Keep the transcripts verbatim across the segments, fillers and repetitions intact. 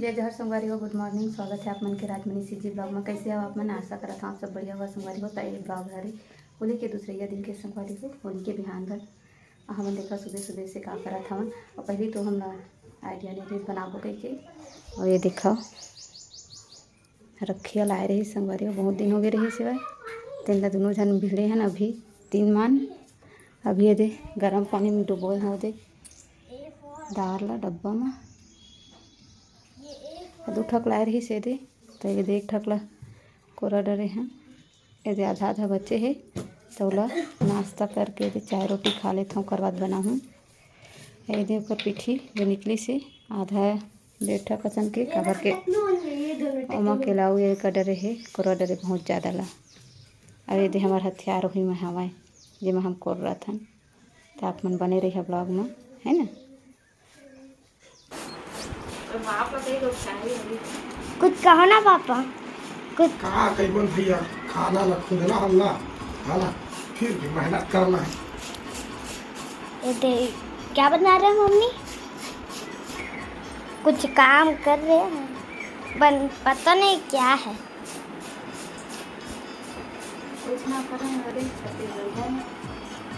जय जोहार संगवारी हो, गुड मॉर्निंग। स्वागत है आप मन के राजमनी सीजी ब्लॉग में। कैसे हो आप मन? आशा करत हूँ आप सब बढ़िया होगा संगवारी हो। तो ये ब्लॉग हरे होली के दूसरैया दिन के संगवारी हो, होली के बिहान भर हमन देखा सुबह सुबह से का करत हवन। और पहले तो हम आइडिया नहीं रही बनाबो कह के। और ये देखा रखिया लाए रही संगवारी हो, बहुत दिन हो गए रही सिवाय। तेन ला दोनों झन भिड़े हन अभी तीन मन। अभी ये दे गरम पानी में डुबोए हो दे दार ला डब्बा में। दू ठक लाए रही से दे, तो ये दे एक ठक ला कोरा डरे हैं। ये दे आधा आधा बचे हे, तो ओला नाश्ता करके ये दे चाय रोटी खा लेथों, ओकर बाद बनाहूँ। ये दे ओकर पीठी जो निकली से आधा डेढ़ ठक असन के, काबर के ओमा के लाऊ ये का डरे हे, कोरा डरे बहुत ज़्यादा ला। अब ये दे हमार हथियार वही में हवाए, जेमा हम कोर रथन। तो आप मन बने रहिए ब्लॉग में, है ना? कुछ कहो ना पापा, कुछ। का कहिबन भैया, खाना ला खुद ना हम ना, है ना, फिर भी मेहनत करना है। ये दे, क्या बना रहे हैं मम्मी? कुछ काम कर रहे हैं, बन पता नहीं क्या है। कुछ ना करें, अरे छत्तीसगढ़ में,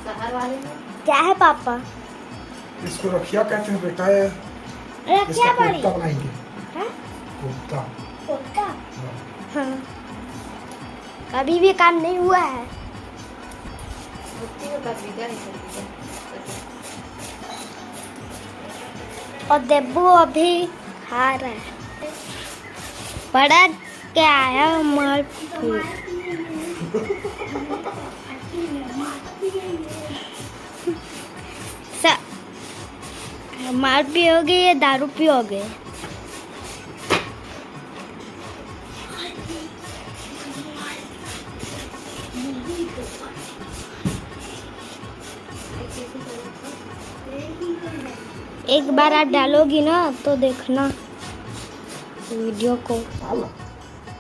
शहर वाले में। क्या है पापा? इसको रखिया कहते हैं बेटा, ये रखिया इसका बड़ी। कोफ्ता बनाएंगे। हाँ? कोफ्ता। कोफ्ता? हाँ। हाँ। अभी भी काम नहीं हुआ है। छुट्टी में कर दीजिए, नहीं कर दीजिए। और देबू अभी खा रहा है। बड़ा क्या आया मार पीट। स-, मार पियोगे या दारू पियोगे? एक बार आप डालोगी ना तो देखना वीडियो को।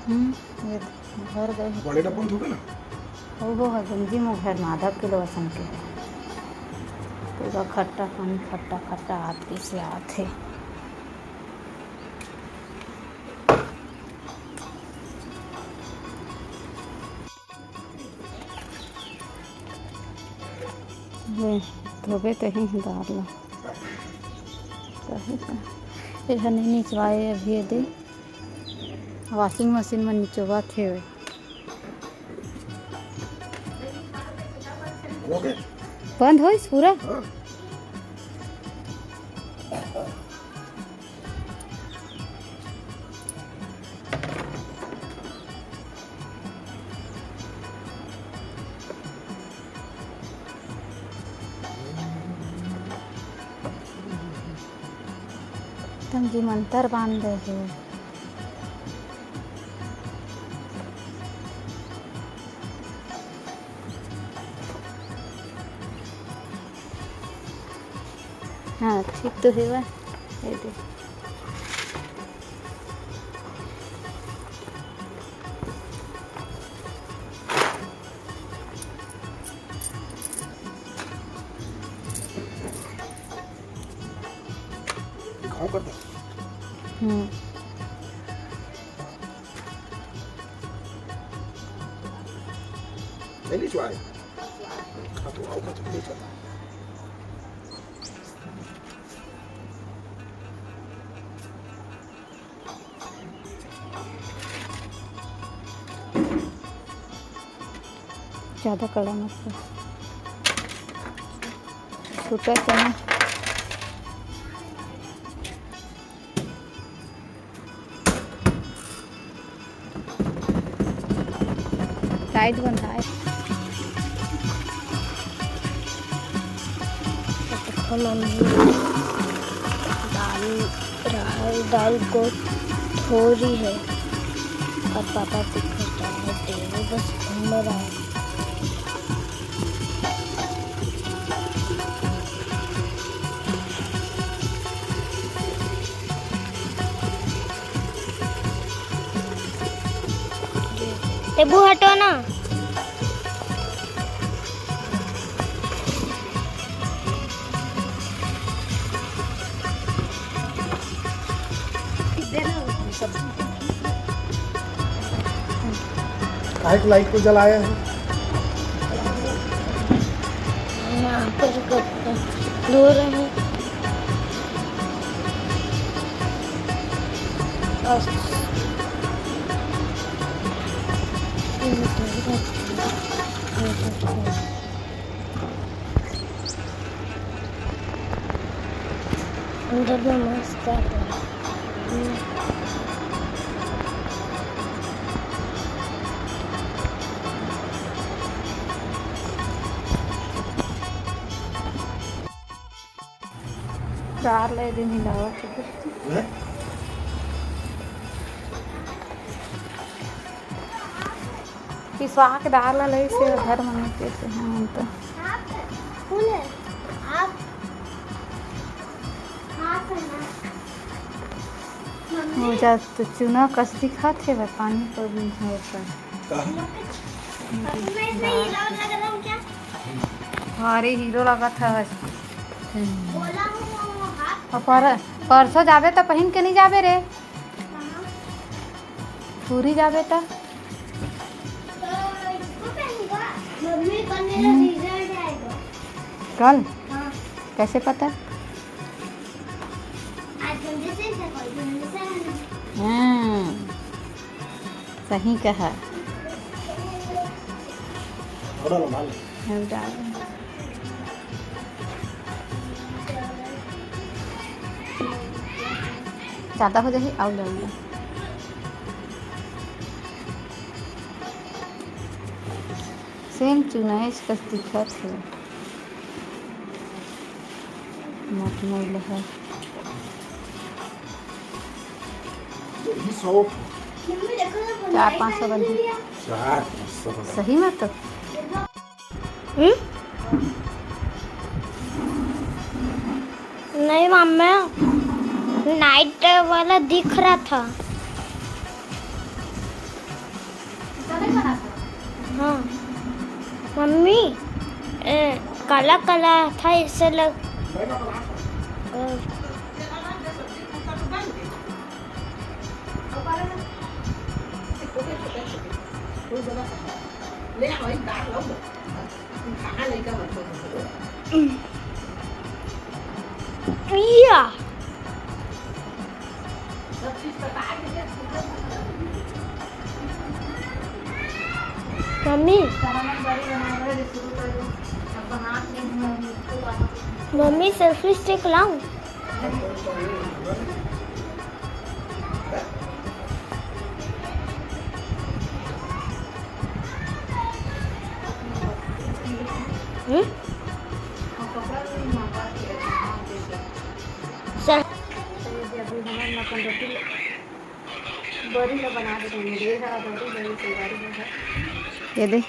हम्म, ये भर गए हैं। बड़े डब्बा में थोड़े ना। ओहो, है गंजी मुँह घर में आधा किलो असन के। पूरा खट्टा पानी, खट्टा खट्टा आत कैसे आत है। ये धोबे तो ही दार ला। सही का। ये हने निचवाए अभी ये दे। वॉशिंग मशीन में निचोवा थे। हो गए? बंद होइस पूरा? हाँ। एकदम जी मंतर बांध दे हे। हाँ, ठीक तो हे वा। ये दे। खाओ कर दो। हम्म। नहीं, नहीं, स्वाद। खा तो, आओ, खा तो, नहीं खाता। ज़्यादा कड़ा मत कर। छोटा चना। टाइट बंधा है। दाल, राहर दाल को धो रही है और पापा दिख रहा है, बस घूम रहा है। टेबू हटो ना। काहे के लाइट को जलाया है? यहाँ पर धो रहे हैं। और अंदर में मस्त आता है। दार ले दिन हिलावत हे। हैं? पिसवा के दार ला लइसे घर में नहीं पीसे हैं हम तो। आप फूल है, आप हाथ है ना। वो जा तो चूना कस दिखात हे भाई, पानी पर भी है ऊपर। कहाँ? मैं इसमें हीरो लग रहा हूँ क्या? अरे हीरो लगा था आज। बोला हूँ हाथ। और पर, परसों जाबे तो पहन के नहीं जाबे रे। कहाँ? पूरी जाबे तो। तो इसको पहनूंगा। मम्मी, कल मेरा हम्म। रिजल्ट आएगा। कल? हाँ। कैसे पता? आज जल्दी से इसे कोई भी नहीं सर। हाँ, सही कहा। थोड़ा रुमाल। हम डाल। ज्यादा हो जाही, आउ डाल दे। सेम चुनाइस कस दिखत हे। मटमैला हे। चार पाँच सौ बनही। चार पाँच सौ बनही। सही में तो। हम्म? नहीं मम्मी, नाइट वाला दिख रहा था। हाँ मम्मी, ए, काला काला था, इससे लग। या। मम्मी, मम्मी, सेल्फी स्टिक लाऊं? हम्म? सर। ये दे,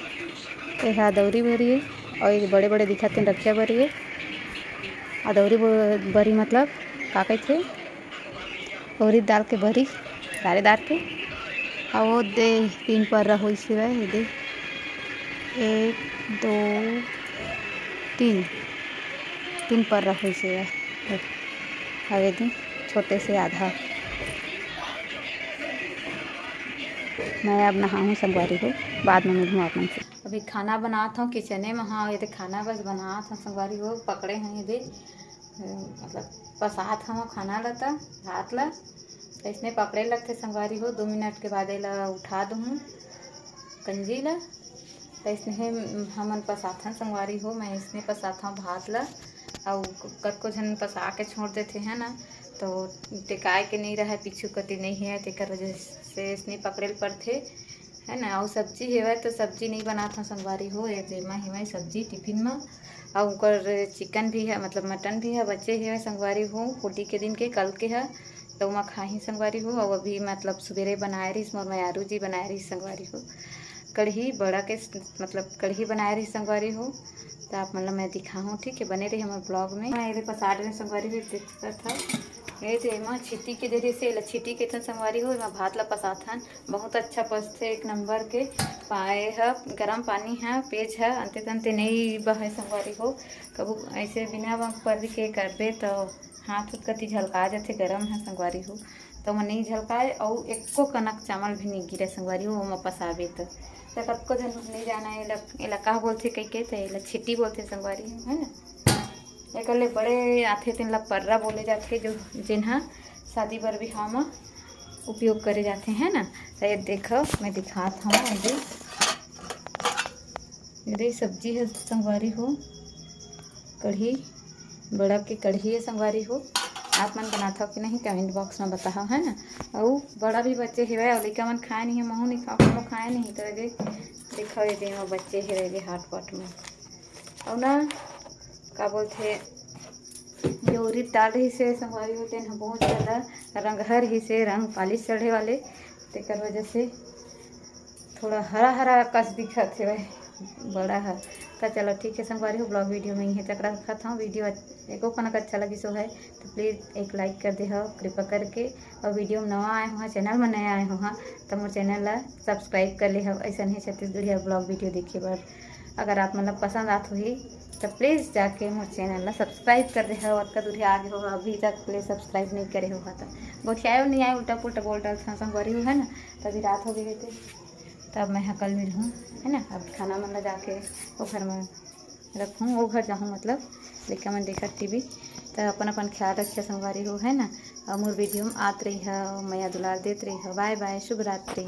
ये हा अदौरी बरी हे, अउ ये बड़े-बड़े दिखत हे, रखिया बरी हे। अदौरी ब-, बरी मतलब का कहिथे? उरीद दाल के बरी, दारेदार के। अउ वो दे तीन पर्रा होइस हवय, ये दे एक, दो, तीन, तीन पर्रा होइस हवय। अउ ये दे छोटे से आधा। मैं अब नहाहूँ संगवारी हो, बाद में मिलहूँ आप मन से। अभी खाना बनात हूँ किचने में। हाँ, ये दे खाना बस बनात हूँ संगवारी हो, पकड़े हैं ये दे। मतलब पसात हवं खाना ल त, भात ल, त इसने पकड़े लगथे संगवारी हो। दो मिनट के बाद एला उठा दूहूँ कंजी ल, त इसने हमन पसाथन संगवारी हो। मैं इसने पसाथव भात ल, अउ कतको झन पसा के छोड़ देथे, है ना, तो टेकाए के नहीं रहे, पीछू कति नहीं है, तेकर वजह से इसने पकड़े ल पड़थे। है ना, अउ सब्जी हेवय तो सब्जी नहीं बनात हव संगवारी हो, ये जेमा हेवय सब्जी टिफिन म। अउ ओकर चिकन भी है, मतलब मटन भी है, बचे हेवय संगवारी हो, होली के दिन के, कल के है, तो ओमा खाही संगवारी हो। अउ अभी मतलब सुबेरे बनाए रहिस, मोर मयारू जी बनाए रहिस संगवारी हो, कढ़ी बड़ा के, मतलब कढ़ी बनाए रहिस संगवारी हो। तो आप मन ल मैं दिखाहूँ, ठीक है, बने रही हमर ब्लॉग में। हाँ, ये पसाट में संगवारी हो, देख सकत हव। ये तो एमा छीटी के जरिए से, एला छीटी के थन संगवारी हो, एमा भात ला पसाथन, बहुत अच्छा पसथे, एक नंबर के। पाए ह गरम पानी ह, पेज ह अंते तंते नइ बहे संगवारी हो। कभू ऐसे बिना बंक पर्री के करबे तो हाथ उत कति झलका जाथे, गरम ह संगवारी हो, तो मन नइ झलकाए, अउ एको कनक चावल भी नइ गिरे संगवारी हो, ओमा पसाबे तो। तो कतको झन नइ जाना एला, एला का बोलथे कहिके, तो एला छीटी बोलथे संगवारी हो, है ना। एकर ले बड़े आथे, तेन ला पर्रा बोले जाथे, जो जेन ह शादी बर बिहाव म उपयोग करे जाथे, है ना। तो ये देखो, मैं दिखात हूँ, ये दे, ये दे सब्जी है संगवारी हो, कढ़ी, बड़ा के कढ़ी है संगवारी हो। आप मन बनात हो कि नहीं, कमेंट बॉक्स में बताओ, है ना। अउ बड़ा भी बचे हेवय, अउ लइका मन खाए नहीं है, महू नहीं खाओ, कोनो खाए नहीं, तो ये दे, देखो, ये दे, एमा बचे हेवय, ये दे, हॉट पॉट में। अउ ना, का बोलथे, जो उरीद दाल रहिस हे संगवारी हो, तेन ह बहुत ज़्यादा रंगहा रहिस हे, रंग पालिश चढ़े वाले, तेकर वजह से थोड़ा हरा हरा कस दिखत हे बड़ा ह। त चलो ठीक है संगवारी हो, ब्लॉग वीडियो में इहे तक रखत हूँ। वीडियो एको कनक अच्छा लगिस हो है तो प्लीज एक लाइक कर दे हो कृपा करके, और वीडियो में नवा आए हो, चैनल में नया आए हो, तो मोर चैनल ला सब्सक्राइब कर ले हो, ऐसा नहीं छत्तीसगढ़िया ब्लॉग वीडियो देखे बर। अगर आप मन ला पसंद आत होही तो प्लीज जाके मोर चैनल ला सब्सक्राइब कर दे हो। अतका दूर आगे हो, अभी तक ले सब्सक्राइब नहीं करे हो तो गोठियाए नहीं आए, उल्टा पुल्टा बोल डालथन संगवारी हो, है ना। तभी रात हो गई थी, तब मैं हा कल मिलहूँ, है ना। अब खाना मन ला जाके वो घर में रखहूँ, वो घर जाहूँ, मतलब लइका मन देखत टीवी। तो अपन अपन ख्याल रखिए संगवारी हो, है ना। और मोर वीडियो में आत रही हो, मया दुलार देत रही हो। बाय बाय, शुभ रात्रि।